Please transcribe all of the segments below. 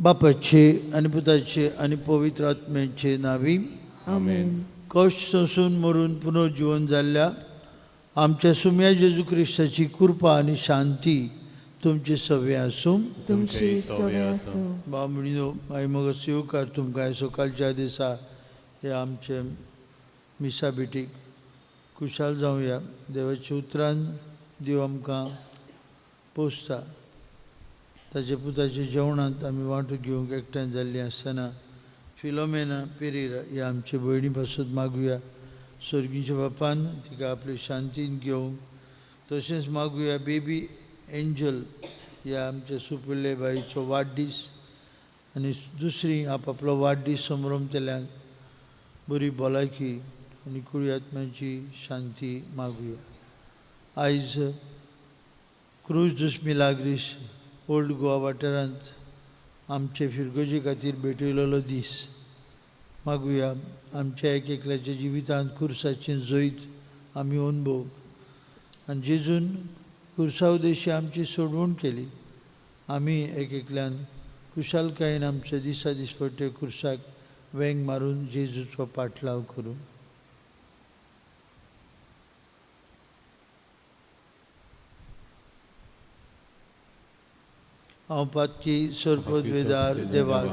बापाचे आनी पुताचे आनी पवित्र आत्म्याचे नावी। आमेन। कश्ट सोंसून मरून पुनर्जीवन जाल्ल्या आमच्या सुम्या जेजू क्रिस्ताची कृपा आनी शांती तुमचे सवे आसूं। तुमची सवे आसूं। भाव भयणीनो, मागीर मग स्वीकार तुमकां सकाळच्या दिसा हे आमचे मिसा भेटीक खुशाल जावया। देवाच्या उतरान देव आमकां पोसता। ताच्या पुताच्या जेवणांत आमी वांटो घेवंक एकठांय जाल्लीं आसतना फिलोमेना पेरेरा ह्या आमचे भयणी पासत मागुया। स्वर्गीच्या बापान तिका आपले शांतीन घेवंक, तशेंच मागुया बेबी एंजल ह्या आमच्या सुपुल्ले बाईचो वाडदीस आनी दुसरी आपआपलो वाडदीस संभ्रमतल्यांक बरी भलायकी आनी कुळी आत्म्याची शांती मागुया। आयज क्रूज दुस मिलाग्रीस ओल्ड गोवा वाठारांत आमचे फिरगोजे खातीर भेटयलेलो दीस मागुया। आमच्या एक एकल्याच्या जिवितांत खुर्साचें जैत आमी अनुभव आनी जेजून खुर्सा उद्देशी आमची सोडवण केली। आमी एक एकल्यान खुशालकायेन आमच्या दिसा दिसपट्टे खुर्साक वेंग मारून जेजूचो पाटलाव करूं। हांव पातकी सरपदवेदार देवाक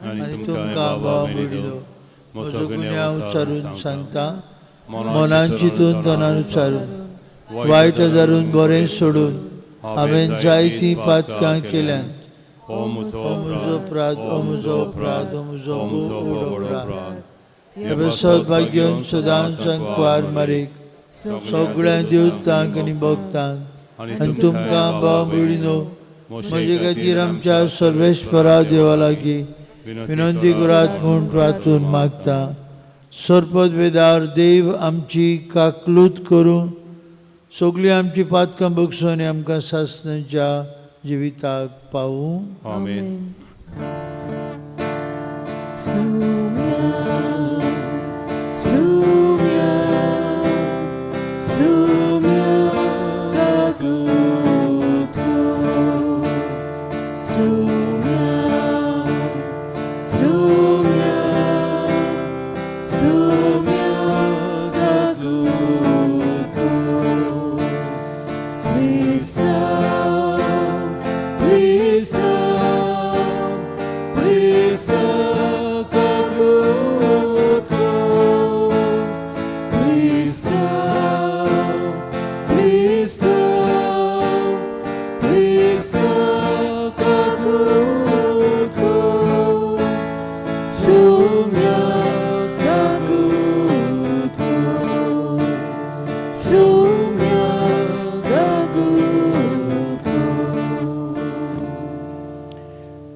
आनी तुमकां भाव भयणीनो म्हजो गुन्यांव उच्चारून सांगता, मनान चिंतून तनान उच्चारून वायट धरून बरें सोडून हांवें जायतीं पातकां केल्यांत। हो म्हजो अपराध, हो म्हजो अपराध, हो म्हजो भोव व्हड अपराध। हे सद्भाग्यान सदांच कुवार मारीक सगळ्या देवतांक आनी भक्तांक आनी तुमकां भाव भयणीनो म्हजे खातीर आमच्या सर्वेस्परा देवा लागीं विनंती करात म्हूण प्रार्थून मागता। सरपदवेदार देव आमची काकलूत करूं, सगळीं आमची पातकां बगसून आनी आमकां सासणाच्या जिविताक पावूं। आमेन।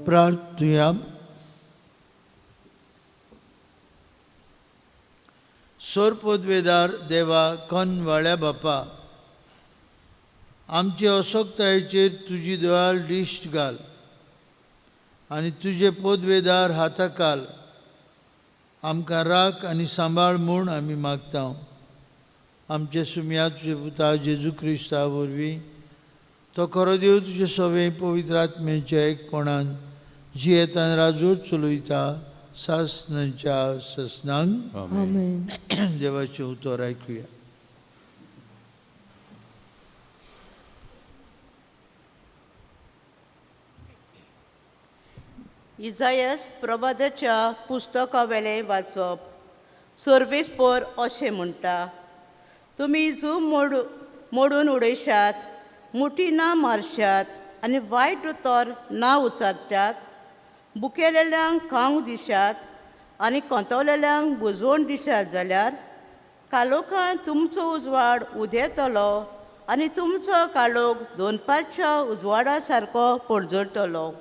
प्रार्थुया। सरपदवेदार देवा कनवाळ्या बापा, आमचे असक्तायेचेर तुजी दयाळ दिश्ट घाल आनी तुजे पदवेदार हाताकाल आमकां राख आनी सांबाळ म्हूण आमी मागता। आमचे सुम्या तुजे पुता जेजू क्रिस्ता वरवीं तो खरो देव तुजे सवे पवित्र आत्म्याच्या एकपणान जियेतान राजूर चलयता सासणाच्या ससनांक। आमेन। देवाचें उतर आयकुया। इजायस प्रवादाच्या पुस्तकावेलें वाचप। सर्वेस्पर अशें म्हणटा, तुमी जूम मोडून उडयशात, मुठी ना मारशात आनी वायट उतर ना उचारशात, बुकेलेल्यांक खावंक दिशात आनी कोंतवलेल्यांक बुजवण दिशात जाल्यार कालोखान तुमचो उजवाड उदेतलो आनी तुमचो काळोख दोनपारच्या उजवाडा सारको परजळटलो।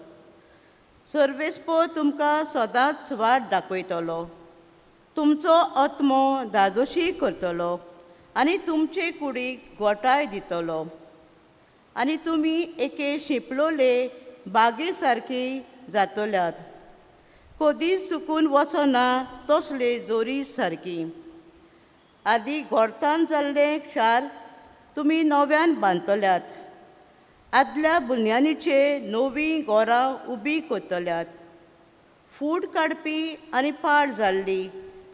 सर्वेस्पर तुमकां सदांच वाट दाखयतलो, तुमचो आत्मो धादोशी करतलो आनी तुमचे कुडीक गोठाय दितलो आनी तुमी एके शिंपलोले बागे सारकी जातल्यात, कदीच सुकून वचना तसले जोरी सारकी। आदी गोरतान जाल्लें शार तुमी नव्यान बांदतल्यात, आदल्या बुन्यानीचे नवीं घरां उबीं करतल्यात फूट काडपी आनी पाड जाल्ली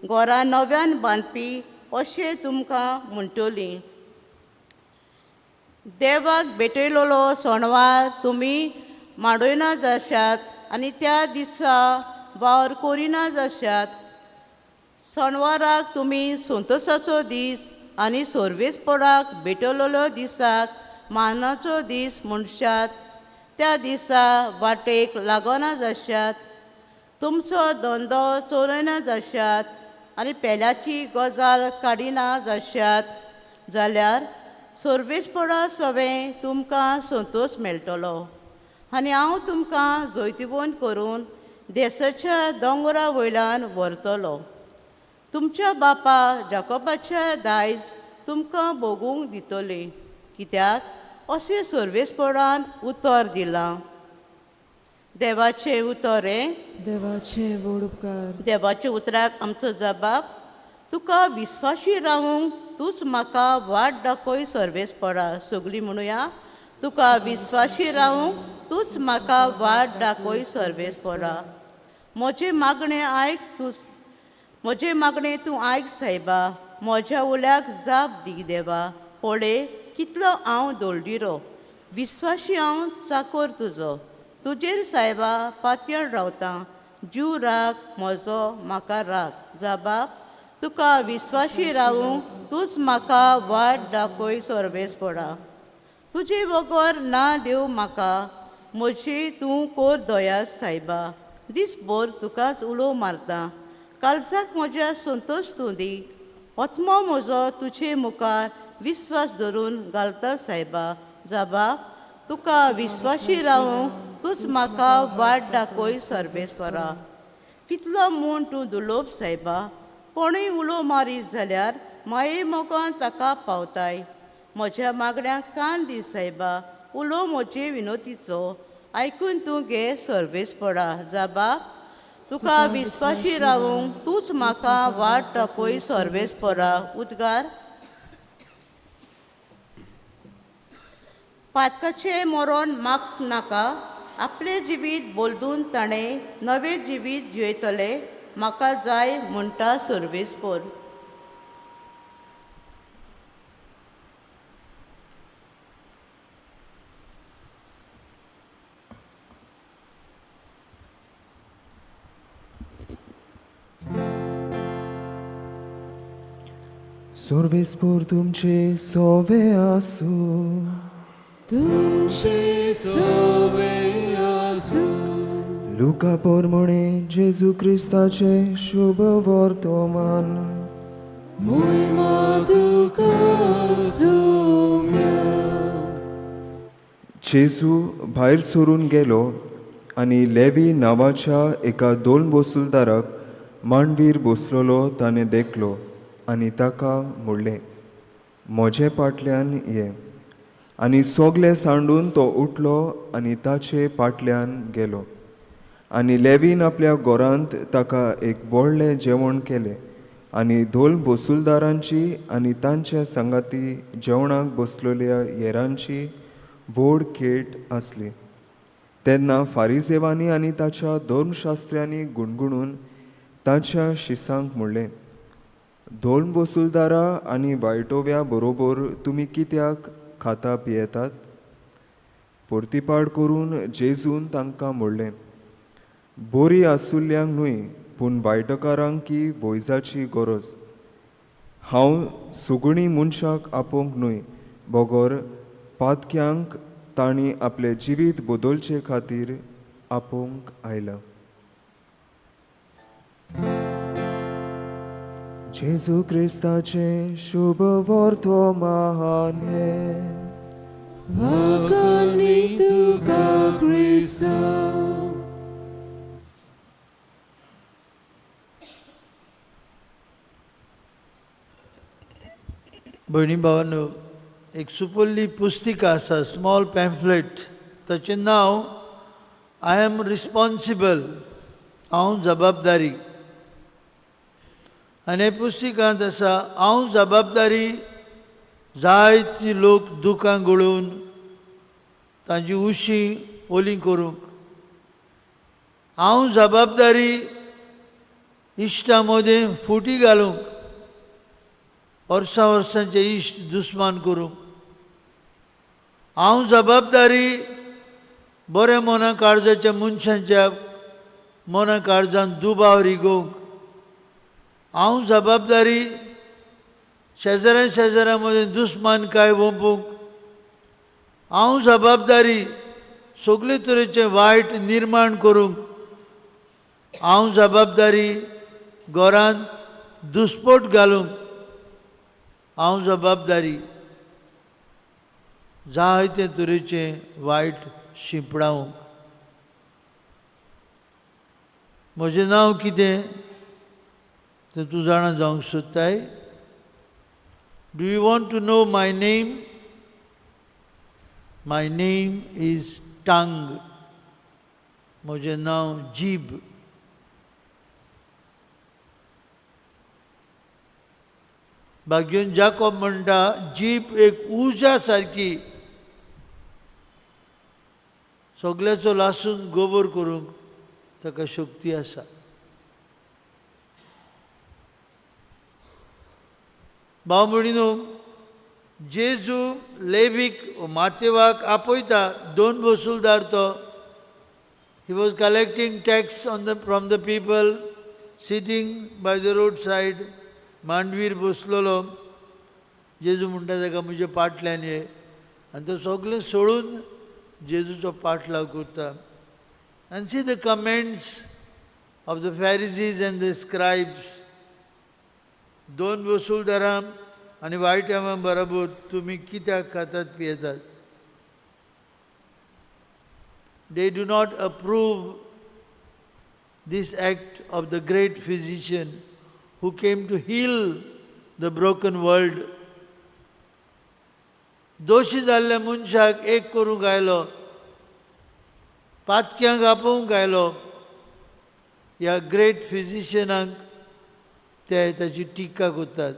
घरां नव्यान बांदपी अशें तुमकां म्हणटली. देवाक भेटयलेलो सणवार तुमी मांडयना जाशात आनी त्या दिसा वावर करिना जाशात. सणवाराक तुमी संतोसाचो दीस आनी सर्वेस्पराक भेटयलेलो दिसाक मानाचो दीस म्हणशात. त्या दिसा वाटेक लागना जाशात, तुमचो धंदो चोरयना जाशात आनी पेल्याची गजाल काडिना जाशात जाल्यार सर्वेस्परा सवें तुमकां संतोश मेळटलो आनी हांव तुमकां जैतिवंत करून देसाच्या दोंगरा वयल्यान व्हरतलो. तुमच्या बापा जाकोबाच्या दायज तुमकां भोगूंक दितले, कित्याक अशें सर्वेस्परान उतर दिलां. देवाचें उतर हें. देवाचे व्हड उपकार. देवाच्या उतराक आमचो जबाब. तुका विस्वाशी रावूंक तूंच म्हाका वाट दाखय सर्वेस्परा. सगळीं म्हणुया, तुका विस्वाशी रावूंक तूंच म्हाका वाट दाखय सर्वेस्परा. म्हजें मागणें आयक तूं, म्हजें मागणें तूं आयक सायबा, म्हज्या उल्याक जाप दी देवा. पळय कितलो हांव दोळदिरो, विस्वाशी हांव चाकोर तुजो. तुजेर सायबा पातयेवन रावतां, जीव राग म्हजो म्हाका राग. जाबा तुका विस्वाशी रावूंक तूंच म्हाका वाट दाखय सर्वेस्परा. तुजे बगर ना देव म्हाका, म्हजी तूं कोर दया सायबा. दीसभर तुकाच उलो मारता, कालसाक म्हज्या संतोश तूं दी. आत्मो म्हजो तुजे मुखार विस्वास धरून घालता सायबा. जाबा तुका विस्वाशी रावूंक तूंच म्हाका वाट दाखय सर्वेस्परा. कितलो म्हूण तूं दुलोब सायबा, कोणूय उलो मारीत जाल्यार माये मोगान ताका पावताय. म्हज्या मागण्यांक कान दी सायबा, उलो म्हजे विनोतीचो आयकून तूं घे सर्वेस्परा. जाबा तुका विस्वाशी रावूंक तूंच म्हाका वाट दाखय सर्वेस्परा. उद्गार. पातकाचें मरण माग नाका, आपलें जिवीत बदलून ताणें नवें जिवीत जियेतलें म्हाका जाय म्हणटा सर्वेस्पर. सर्वेस्पर तुमचे सोवे आसूं. तुमचे सोवे आसूं. लुका पोरमणे जेजू क्रिस्ताचे शुभ वर्तमान. मोहिमा तुका सोम्या. जेजू भायर सरून गेलो आनी लेवी नांवाच्या एका दोन वसुलदाराक मांडवीर बसलेलो ताणें देखलो आनी ताका म्हणलें, म्हजे फाटल्यान ये. आनी सगलें सांडून तो उठलो आनी ताचे फाटल्यान गेलो. आनी लेवीन आपल्या घरांत ताका एक व्हडलें जेवण केलें आनी धोल वसुलदारांची आनी तांच्या सांगाती जेवणाक बसलेल्या हेरांची व्हड खेट आसली. तेन्ना फारिजेवांनी आनी ताच्या धर्मशास्त्र्यांनी गुणगुणून ताच्या शिसांक म्हणलें, धोल वसुलदारा आनी वायटोव्या बरोबर तुमी कित्याक खाता पियेतात? परतीपाड करून जेजून तांकां म्हणलें, बोरी आसुल्ल्यांक न्हय पूण वायटकारांक की वैजाची गरज. हांव सुगुणी मनशाक आपोवंक न्हय बगर पातक्यांक तांणी आपलें जिवीत बदलचे खातीर आपोवंक आयला. जेजू क्रिस्ताचें शुभ वर्तमान हें. वाखाणी तुका क्रिस्ता. भयणी भावांनो, एक सुपुल्ली पुस्तिका आसा, स्मॉल पॅम्फलेट, ताचें नांव I am responsible, हांव जबाबदारी. आनी हे पुस्तिकांत आसा, हांव जबाबदारी जायती लोक दुकां गळोवन तांची उशीं ओली करूंक. हांव जबाबदारी इश्टा मदें फुटी घालूंक, वर्सां वर्सांचे इश्ट दुस्मान करूंक। हांव जबाबदारी बऱ्या मना काळजाच्या मनशांच्या मना काळजान दुबाव रिगोवंक। हांव जबाबदारी शेजाऱ्या शेजाऱ्या मदें दुस्मान काय वोंपूंक। हांव जबाबदारी सगळे तरेचें वायट निर्माण करूंक। हांव जबाबदारी घरांत दुस्पोट घालूंक। हांव जबाबदारी जायते तरेचें वायट शिंपडावंक। म्हजें नांव कितें तें तूं जाणा जावंक सोदताय? Do you want to know my name? My name is tongue. म्हजें नांव जीब। भाग्योन जाकोब म्हणटा, जीब एक उज्या सारकी सगळ्याचो लासून गोबर करूंक ताका शक्ती आसा। भाव भयणीनो, जेजू लेवीक मातेवाक आपयता, दोन वसुलदार तो। He was collecting tax from the people sitting by the road side. मांडवीर बसलेलो। जेजू म्हणटा ताका, म्हज्या पाटल्यान ये। आनी तो सगळें सोडून जेजूचो पाटलाव करता। And see the comments of the Pharisees and the scribes. दोन वसुलदारां आनी वायट्यां बरोबर तुमी कित्याक खातात पियेतात? They do not approve this act of the great physician who came to heal the broken world. दोशी जाल्ल्या मनशाक एक करूंक आयलो, पातक्यांक आपोवंक आयलो। ह्या ग्रेट फिजिशियनाक ते ताची टिका करतात।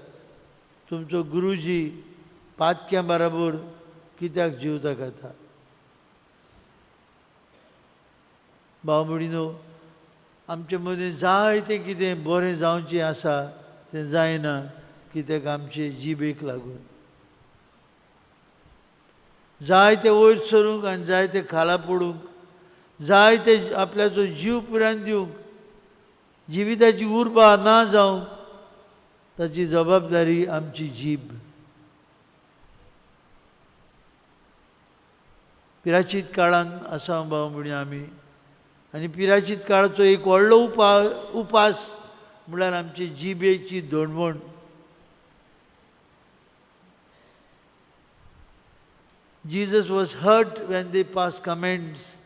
तुमचो गुरुजी पातक्यां बराबर कित्याक जिवता खाता? भाव भयणीनो, आमचे मदीं जायतें कितें बरें जावचें आसा तें जायना, कित्याक आमचे जिबेक लागून। जायते वयर सरूंक आनी जायते खाला पडूंक, जायते आपल्याचो जीव पुरान दिवंक, जिविताची उर्बा ना जावंक ताची जबाबदारी आमची जीब। पिराचीत काळान आसा भाव भयणी आमी, आनी पिराचीत काळाचो एक व्हडलो उपास म्हळ्यार आमची जिबेची दणवण। Jesus was hurt when they passed comments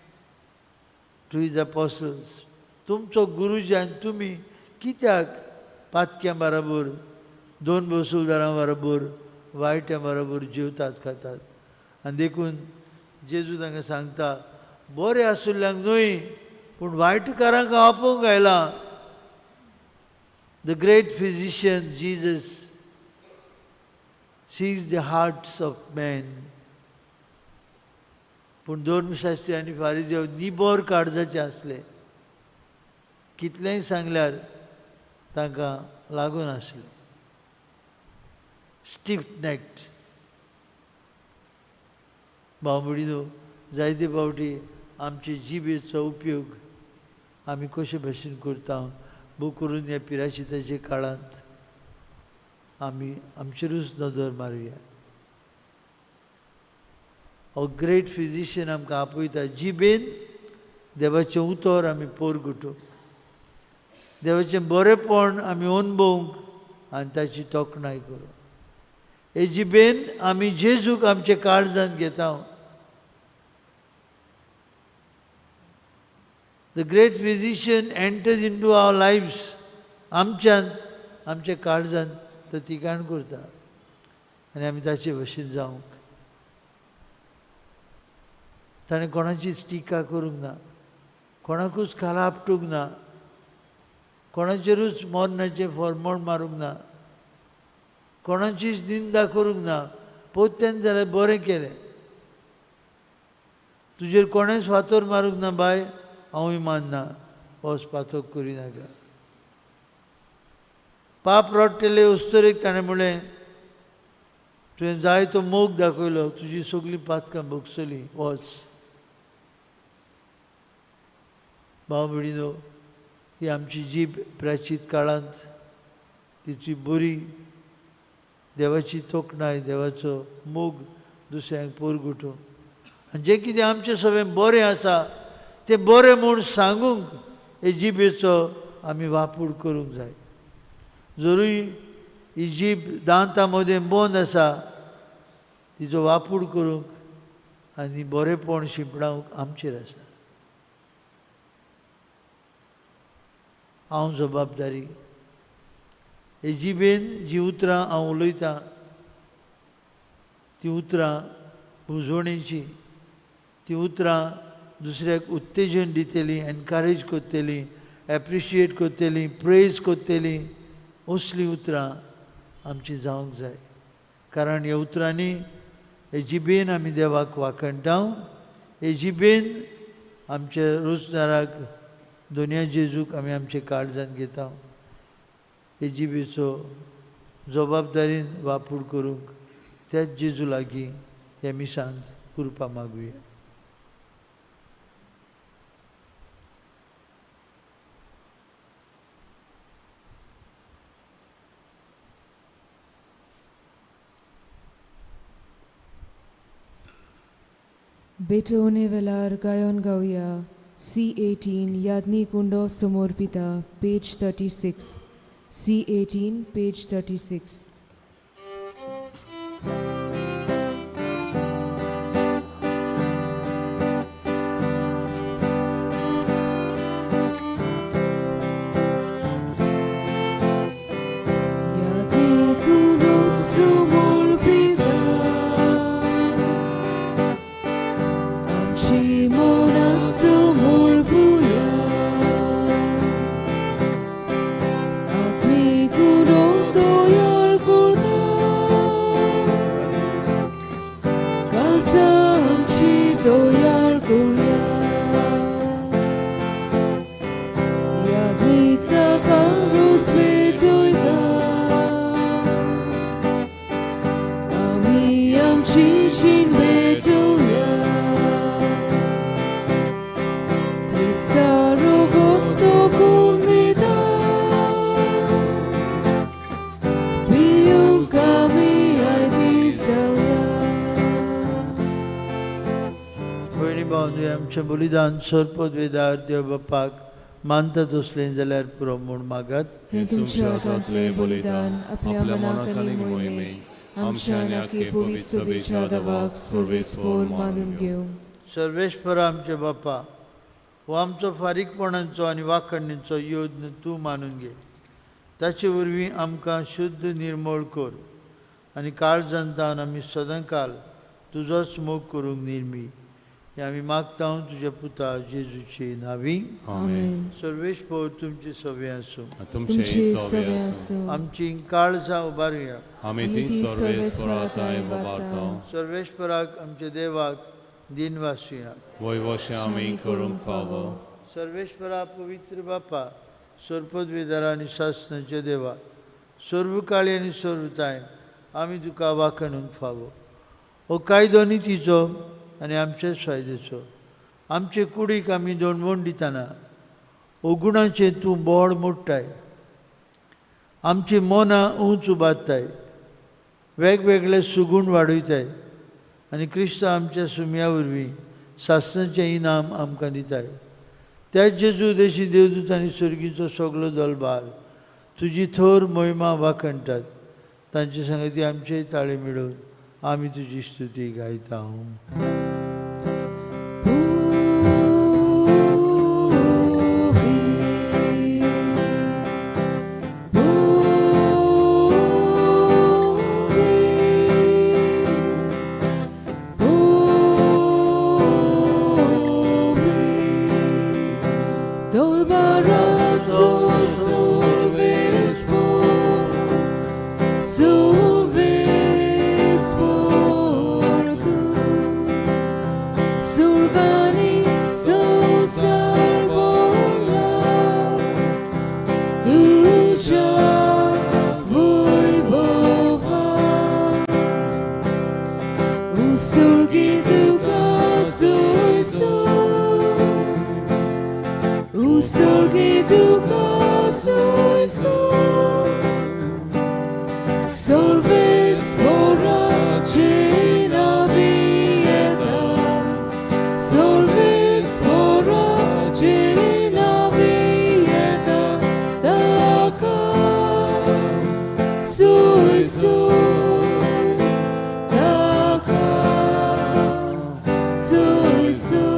to his apostles. तुमचो गुरुजी आनी तुमी कित्याक पातक्यां बराबर, दोन वसुलदारां बराबर, वायट्यां बराबर जेवतात खातात? आनी देखून जेजू तांकां सांगता, बरें आशिल्ल्यांक न्हय पूण वायटकारांक हांव आपोवंक आयलां। The great physician Jesus sees the hearts of men. पूण धर्मशास्त्री आनी फारिजेव निबर काळजाचे आसले, कितलेंय सांगल्यार तांकां लागून आसलें। स्टीफ नेक्ड। भाव भयणीनो, जायते फावटी आमचे जिबेचो उपयोग आमी कशे भशेन करता, बो करून ह्या पिराशिताच्या काळांत आमी आमचेरूच नदर मारुया। हो ग्रेट फिजिशियन आमकां आपयता, जिबेन देवाचें उतर आमी पोरगुटूंक, देवाचें बरेंपण आमी अणभवूंक आनी ताची तोखणाय करूंक। हे जिबेन आमी जेजूक आमच्या काळजांत घेता। The great physician enters into our lives. आमच्यांत, आमच्या काळजांत तो ठिकाण करता आनी आमी ताचे भशेन जावंक। ताणें कोणाचीच टिका करूंक ना, कोणाकूच खाला आपटूंक ना, कोणाचेरूच मरणाचें फॉर्मोण मारूंक ना, कोणाचीच निंदा करूंक ना। पोत्यान जाल्यार बरें केलें, तुजेर कोणेंच फातर मारूंक ना बाय, हांवूय मानना। वच पातक करिनाका. पाप रडटले उस्तरेक ताणें म्हणलें तुवें जाय तो मोग दाखयलो, तुजी सगळीं पातकां भोगसली, वच. भाव भयणीनो, ही आमची जीब प्राचीत काळांत तिची बरी देवाची तोखणाय, देवाचो मोग दुसऱ्यांक पोरगुटूंक आनी जें कितें आमचें सगळें बरें आसा तें बरें म्हूण सांगूंक हे जिबेचो आमी वापूर करूंक जाय. जरूय ही जीब दांतां मदें बंद आसा, तिचो वापूर करूंक आनी बरेंपण शिंपडावंक आमचेर आसा. हांव जबाबदारी हे जिबेन जीं उतरां हांव उलयतां तीं उतरां बुजवणेचीं, तीं उतरां दुसऱ्याक उत्तेजन दितलीं, एनकरेज करतलीं, एप्रिशिएट करतलीं, प्रेज करतलीं, असलीं उतरां आमचीं जावंक जाय. कारण ह्या उतरांनी हे जिबेन आमी देवाक वाखणटा, हे जिबेन आमच्या रोजगाराक दोनया जेजूक आमी आमचे काळजान घेता. हे जिबेचो जबाबदारीन वापूर करूंक त्याच जेजू लागीं ह्या मिसांत कृपा मागुया. बेटोने वेलार गायन गावया C18 यादनी कुंडो समर्पिता, पेज 36. C18 page 36. यादनी कुंडो समर्पिता, आमची मनां समर्पुया, आत्मीक उरो तयार करता, काळजां आमची तयार करुया, यादनीक ताका रोज भेटयता, आमी आमची जीण भेटोवया, क्रिस्ता रोगोत कोण दिता, पिवंक आमी आयती जावया. भयणी भावंदू, आमचें बलिदान सर्पद्वेदार देव बापाक मानता तसलें जाल्यार पुरो म्हूण मागात. हें तुमच्या हातांतलें बलिदान आपल्या मनाक आनी मोहिमेक आमच्या आनी आखे पवित्र सभेच्या दवाक सर्वेस्पोर मानून घेवं. सर्वेस्पर आमचे बापा, हो आमचो फारीकपणाचो आनी वाखणीचो यत्न तूं मानून घे. ताचे वरवीं आमकां शुद्ध निर्मळ कर आनी काळजांतान आमी सदांकाल तुजोच मोग करूंक निर्मी. हें आमी मागता तुज्या पुता जेजूचे नांवी. आमेन. सर्वेस्पर तुमचे सवे आसूं. तुमचे सवे आसूं. आमची काळजां उबारुया. आमी ती सर्वेस्पराताय उबारता. सर्वेस्पराक आमच्या देवाक दिनवासुया. वयवशें आमी करूंक फावो. सर्वेस्परा पवित्र बापा, सर्पद्वेदारा आनी शासनाच्या देवा, सर्वकाळी आनी सर्वताय आमी तुका वाखणूंक फावो. हो कायदो नितीचो आनी आमचेच फायद्याचो. आमचे कुडीक आमी दणवण दितना अगुणाचें तूं बोड मोडटाय, आमची मनां उंच उबारताय, वेगवेगळे सुगूण वाडयताय आनी क्रिस्त आमच्या सुम्या वरवीं सासणाचें इनाम आमकां दिताय. त्याच जेजू देशी देवदूत आनी सर्गीचो सगलो दलबार तुजी थोर मोहिमा वाखणटात. तांचे संगती आमचे ताळे मेळोवन आमी तुजी स्तुती गायता. Solves por tu. Sorgi duka soy soy Sorves pora cena vieta Sorves pora cena vieta Taka soy soy Taka soy soy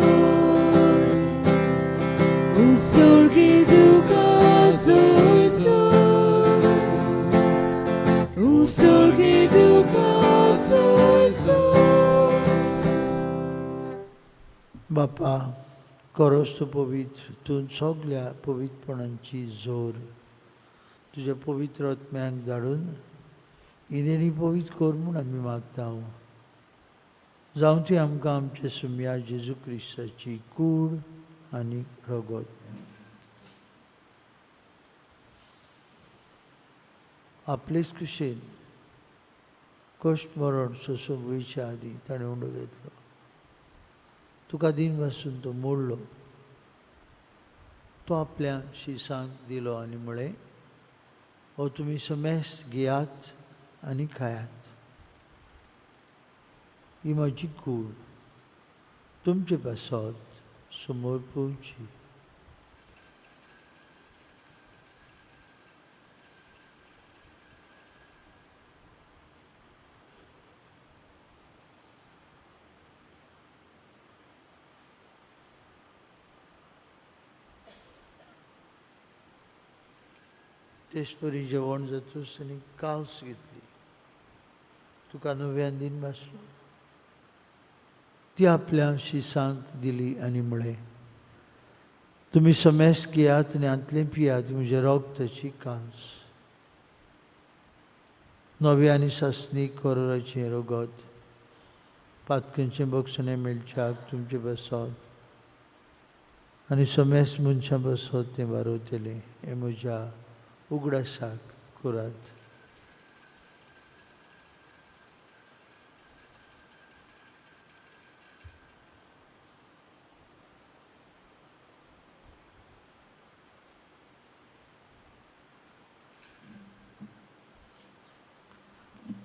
Usurgi duka soy soy Usurgi duka soy soy बापा करोस तूं पवित्र तूं सगल्या पवित्रपणांची जोर तुज्या पवित्र आत्म्याक धाडून इनेणी पवित्र कर म्हूण आमी मागता जावं ती आमकां आमचे सुमया जेजू क्रिस्ताची कूड आनी रगत. आपलेच कुशेन कश्ट मरण सोंसूंक वयच्या आदीं ताणें उंडो घेतलो. तुका दिन पासून तो मोडलो. तो आपल्या शिसांक दिलो आनी म्हळें, हो तुमी समेस घेयात आनी खायात. ही म्हजी कूड तुमचे पासत समोर पळोवची. तेच परी जेवण जातूच आनी काल्स घेतली. तुका नव्यान दिन भासलो. ती आपल्या शिसांक दिली आनी म्हळें, तुमी समेस घेयात आनी हांतलें पियात, म्हज्या रगताची काल्स. नव्या आनी सासणीक करोराचें रगत पातकांचें बक्षणें मेळच्याक तुमचे पासत आनी समेस मनशां पासत तें बारवतलें. हें म्हज्या उगडासाक करात.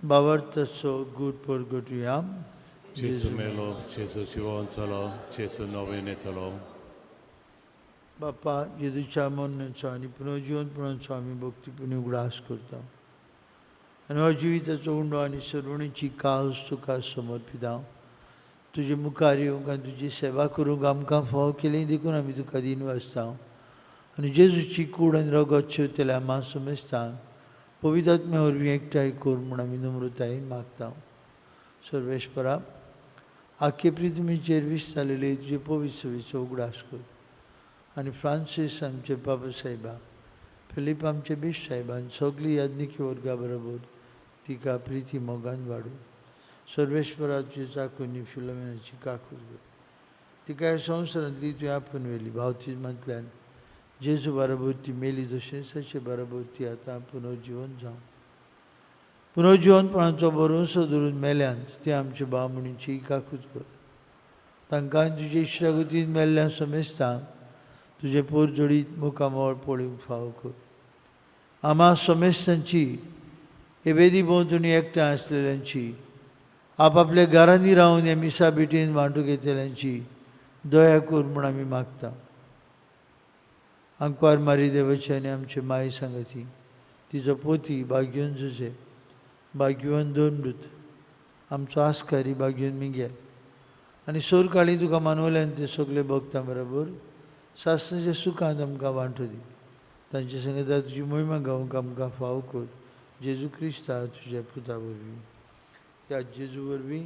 बावर्तसो गुड परगटुया. जेजू मेलो, जेजू जिवन जालो, जेजू नवें येतलो. बापा, जेजूच्या मरणाचो आनी पुनर्जिवनपणाचो आमी भक्तीपणी उगडास करता आनी हो जिविताचो उंडो आनी सरवणीची कास तुका समर्पिता. तुजे मुखार येवंक आनी तुजी सेवा करूंक आमकां फावो केली देखून आमी तुका दिन वाचता आनी जेजूची कूड आनी रगत शेवतल्या आमा समजता पवित्र आत्म्या वरवीं एकठांय कर म्हूण आमी नम्रतायेन मागता. सर्वेस्परा, आख्खे पृथ्वीचेर विस्तारलेले तुजे पवित्र सभेचो उगडास कर आनी फ्रांसीस आमचे बाबा साहेबा, फिलीप आमचे बीश साहेबान सगळी याज्ञिकी वर्गा बरोबर तिका प्रिती मोगान वाडूं. सर्वेस्पराची चाकूनी फिलोमेनाची काकूट कर. तिका ह्या संवसारांतली तुवें आपूण व्हेली. बावतिज्मांतल्यान जेजू बरोबर ती मेली तशेंच ताचे बरोबर ती आतां पुनर्जिवन जावं. पुनर्जिवनपणाचो भरवंसो धरून मेल्यांत ते आमचे भाव म्हणीची काकूट कर. तांकां तुजे इश्टागतीन मेल्ल्या समेस्तांक तुजें पोर जोडीत मुखामळ पळोवंक फावो कर. आमा समेस्तांची एबेदी भोंवतणी एकठांय आसलेल्यांची, आपापल्या घरांनी रावन ह्या मिसा भेटीन वांटूंक घेतल्यांची दया कर म्हूण आमी मागता. आंकवार मारी देवाची आनी आमचे माई सांगती, तिजो पोती बाग्योन जुजे, बाग्योन दोन मृत, आमचो आस्कारी बाग्योन मिगेल आनी सोरकाळी तुका मानवल्यान ते सगळे भक्तां बरोबर सासणाच्या सुखांत आमकां वांटो दी. तांचे संगता तुजी मोहिमा गावंक आमकां फावो कर. जेजू क्रिस्ता तुज्या पुता वरवीं, त्या जेजू वरवीं,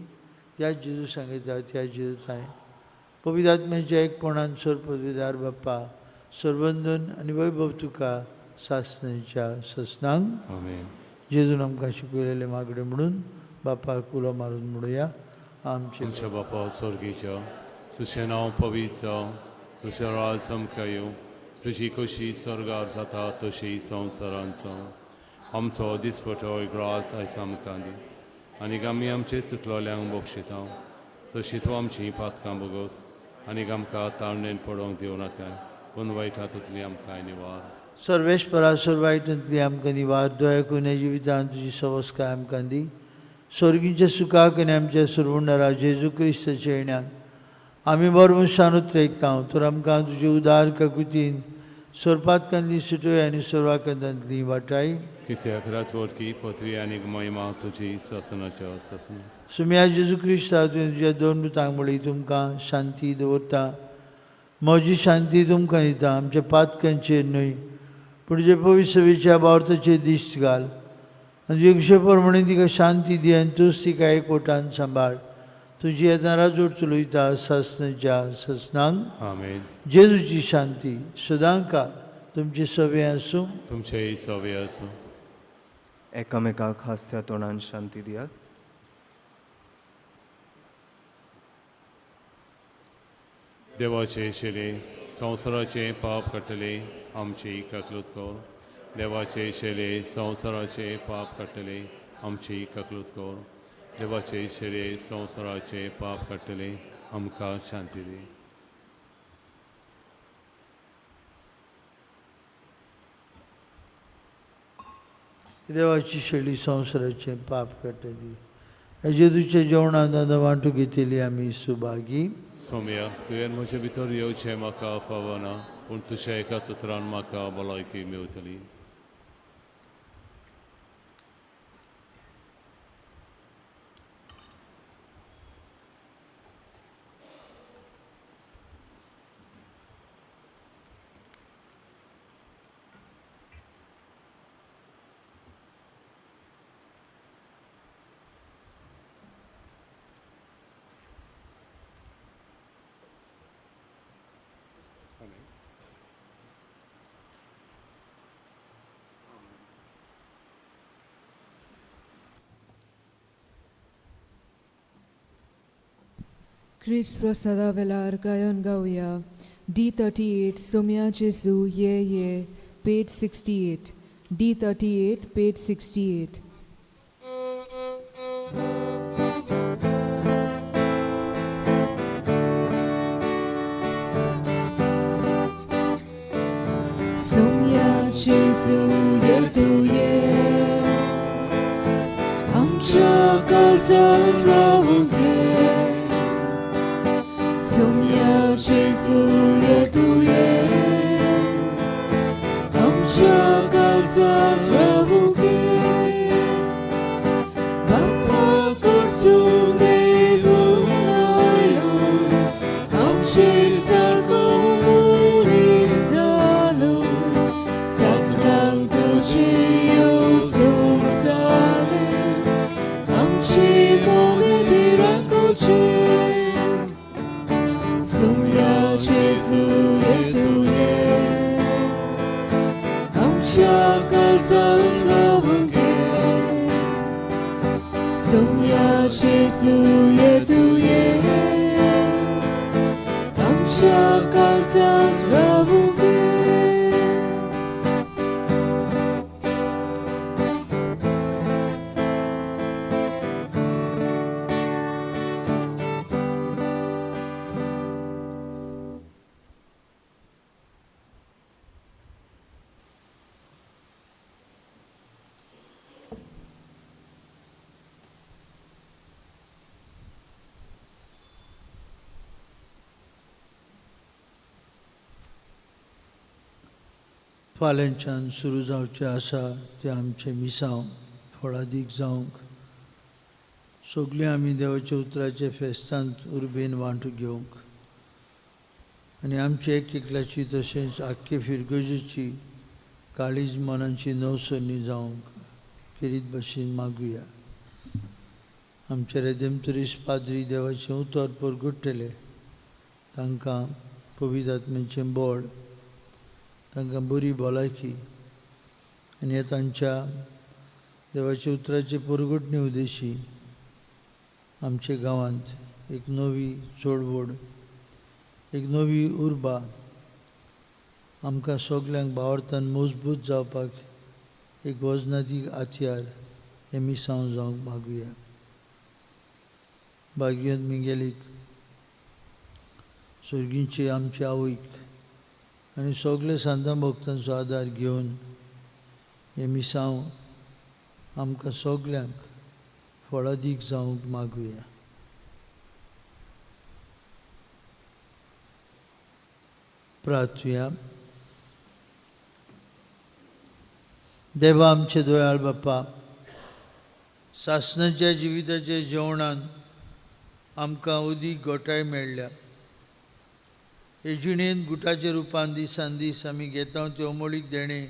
त्या जेजू सांगता त्या जेजू थांय पवित्र आत्म्याच्या एकपणान सर्वपदवीदार बाप्पा सर्वंदन आनी वैभव तुका सासणाच्या ससनांक. आमेन. जेजून आमकां शिकयलेलें मागणें म्हणून बापाक उलो मारून म्हणुया. आमचे आमच्या बापा स्वर्गीच्या, तुजें नांव पवित्र जावं, तुजें राज आमकां येवं, तुजी खोशी स्वर्गार जाता तशी संवसारांत जावं. आमचो दिसपटो ग्रास आयज आमकां दी आनी आमी आमचे चुकलोल्यांक बक्षिता तशी तूं आमची पातकां बोगोस आनी आमकां ताळणेन पडोवंक दिवं नाका, पूण वायट हातूंतली आमकां निवार. सर्वेस्परा सर्वायटांतली आमकां निवार. दया करून ह्या जिवितांत तुजी सवस्काय आमकां दी. स्वर्गीच्या सुखाक आनी आमच्या सुरवणरा जेजू क्रिस्ताच्या येण्याक आमी बरो मनशान उतरेकता. तर आमकां तुजे उदार काकुतीन सोरपातकांतली सुटोय आनी सोरवाकांतांतली वाटाय. कित्याक राजवटकी पदवी आनी महिमा तुजी सासनाच्या सासना. सुम्या जेजू क्रिस्ता, तुवें तुज्या दोन दुतांक म्हणली, तुमकां शांती दवरता, म्हजी शांती तुमकां दिता. आमच्या पातकांचेर न्हय पूण तुजे पवित्र सभेच्या बावर्थाचेर दिश्ट घाल आनी तुजे खुशे प्रमाणे तिका शांती दी आनी तूंच तिका एकवटान सांबाळ. तुजी येतना राजवट चलयता सासनाच्या सासनांक. आमेन. जेजूची शांती सदांकाळ तुमची सभे आसूं. तुमचेय सवे आसूं. एकामेकाक हांसत्या तोंडान शांती दियात. देवाचे शेले संवसाराचे पाप काडटले आमची काकलूत कर. देवाचे शेले संवसाराचे पाप काडटले आमची काकलूत कर. देवाचे शेले संवसाराचे पाप काडटले आमकां शांती दी. देवाची शेळी संवसाराचें पाप काडटली. ह्या जेजूच्या जेवणांत आतां वांटू घेतली आमी सुभागी. सोम्या, तुवें म्हजे भितर येवचें म्हाका फावना, पूण तुज्या एकाच उतरान म्हाका भलायकी मेवतली. क्रिस्त प्रसादा वेलार गायन गावया. D38 Somya Jesu Ye Ye, page 68. D38, page 68. Somya Jesu ये तू ये, आमच्या काळजांत रावूंक ये. Somya Jesu ये तू ये, आमच्या काळजांत रावूंक ये. बापा कडसून देवून आयलो, आमचे सारको मनीस जालो. सासणांक तुजें येवजण जालें, आमचे मोने भिरांकुचे. Somya Jesu ये तू ये, आमच्या काळजांत रावूंक ये. Somya Jesu ये तू ये, आमच्या काळजांत रावूंक ये. फाल्यांच्यान सुरू जावचें आसा तें आमचें मिसांव फळादीक जावंक सगळीं आमी देवाच्या उतराच्या फेस्तांत उर्बेन वांटू घेवंक आनी आमची एक एकल्याची तशेंच आख्खे फिरगजेची काळीज मनाची नवसरणी जावंक खेरीत भाशेन मागुया. आमचे रेदेमतरीस पाद्री देवाचें उतर परगट्टले, तांकां पवित्र आत्म्याचें बळ, तांकां बरी भलायकी आनी हे तांच्या देवाच्या उतराचे परगटणे उद्देशी आमच्या गांवांत एक नवी चळवळ, एक नवी उर्बा आमकां सगल्यांक भावार्थान मजबूत जावपाक एक वजनादीक हत्यार हें मिसांव जावंक मागुया. भाग्यवंत मिंगेलीक, सर्गींचे आमचे आवयक आनी सगळे सांतां भक्तांचो आदार घेवन हें मिसांव आमकां सगल्यांक फळादीक जावंक मागुया. प्रार्थुया. देवा आमचे दयाळ बाप्पा, सासणाच्या जिविताच्या जेवणान आमकां अदीक गोठाय मेळ्ळ्या. हे जिणेंत गुटाच्या रुपान दिसान दीस आमी घेता तें अमोळीक देणें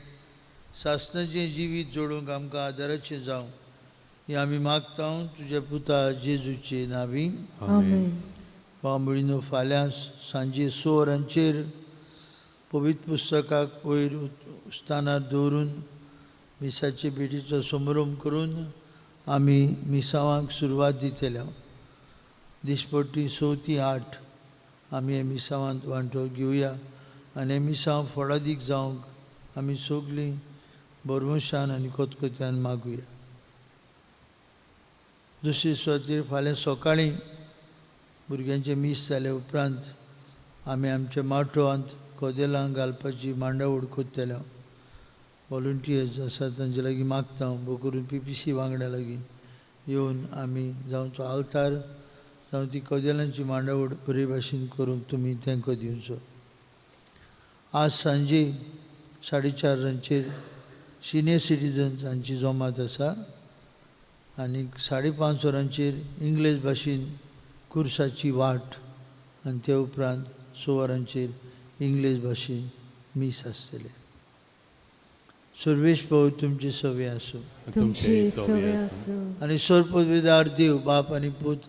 सासणाचें जिवीत जोडूंक आमकां आदाराचें जावं हें आमी मागता तुज्या पुता जेजूचे नांवी. आमेन. बांबळीनो, फाल्यां सांजे 6 वरांचेर पवित्र पुस्तकाक वयर स्थानार दवरून मिसाचे भेटीचो समारंभ करून आमी मिसावांक सुरवात दितले. दिसपट्टी 6 ते 8 आमी हे मिसावांत वांटो घेवया आनी हे मिसांव फळादीक जावंक आमी सगळीं बरवंशान आनी खतखत्यान मागुया. दुसरी सुवातेर फाल्यां सकाळीं भुरग्यांचें मीस जाले उपरांत आमी आमच्या माटवांत कदेलां घालपाची मांडावळ करतले. वॉलंटियर्स आसा तांचे लागीं मागता हांव, करून पी पी सी वांगडा लागीं येवन आमी जावं तो आल्तार जावं ती कदेलांची मांडावळ बरे भाशेन करूंक तुमी तेंको दिवचो. आज सांजे 4:30 वरांचेर सिनियर सिटीजन्स हांची जमात आसा आनी 5:30 वरांचेर इंग्लीश भाशेन कुर्साची वाट आनी ते उपरांत 6 वरांचेर इंग्लीश भाशेन मीस आसतलें. सर्वेश भाऊ तुमचे सवे आसूं. तुमचे सवे आसूं. आनी सर्वपदवीदार देव बाप आनी पूत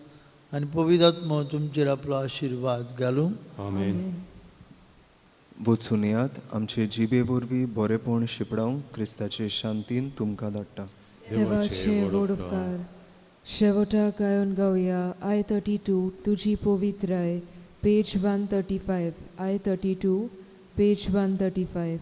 आनी पवित्र तुमचेर आपलो आशिर्वाद घालूं. आमेन. वचून येयात. आमचे जिबे वरवीं बरेपण शिंपडावंक क्रिस्ताचे शांतीन तुमकां धाडटा. देवाचे व्हड उपकार. शेवटाक गायोन गावया I 32 तुजी पवित्राय, page 135. I 32, page 135.